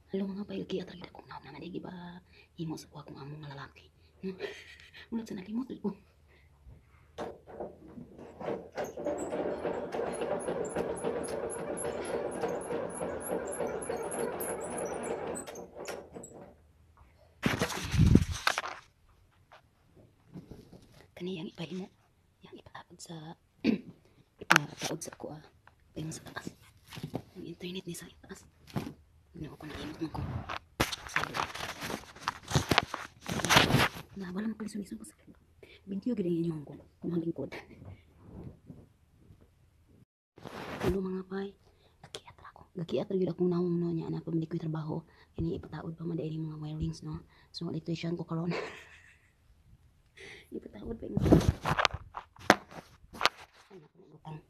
Hello mga bay, gakiat ra gyud akong nawong naman ba himo sa kuha kong amo nga lalaki. No? Mulat sa nalimot ko. Kaniyang ipahimo, yang ipataod sa ipataod sa kuha. Pahingo sa taas. Ang internet ni sa taas. Ginoo ko, nalimot man ko. Sabi. Na wala makalisod-lisod ko sa video gyud ang inyong kung ang lingkod. Hello mga bay. Gakiat ra ko. Gakiat ra gyud akong nawong no nya na pamili ko'y trabaho. Kini ipataod pa man diri mga wirings no. So electrician ko karon. Ipataod pa ingon. Ano ko butang.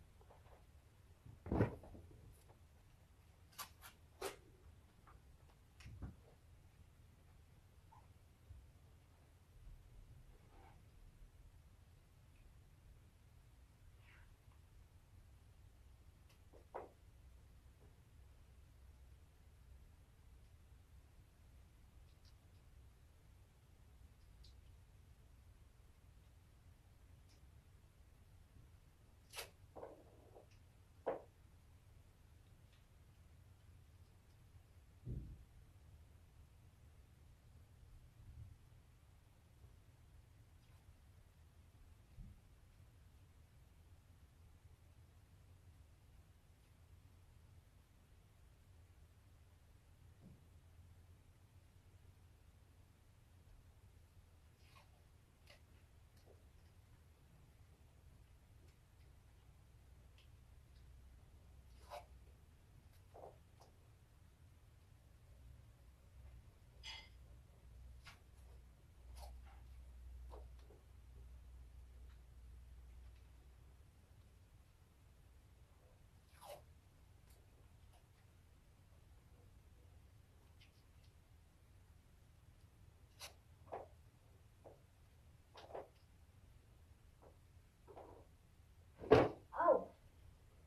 Aw.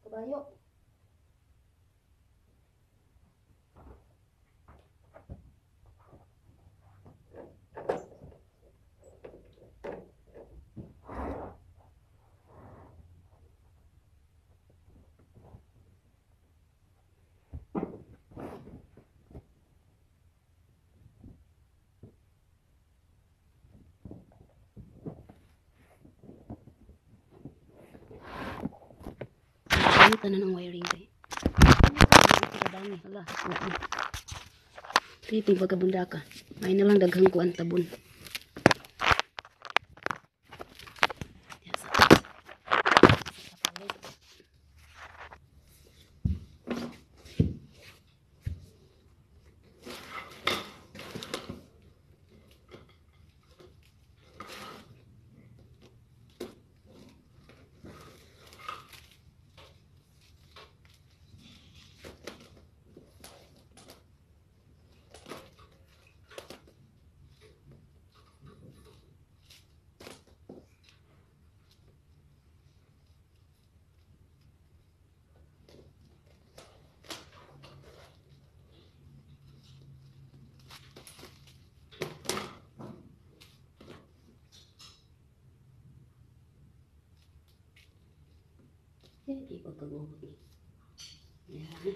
Kabayo. Ano tanan ang wiring kay? Kadami, hala. Titing pagkabundaka. May na lang daghang kuan tabon. Yes. Eh, di pagkaguhot ni. Yan.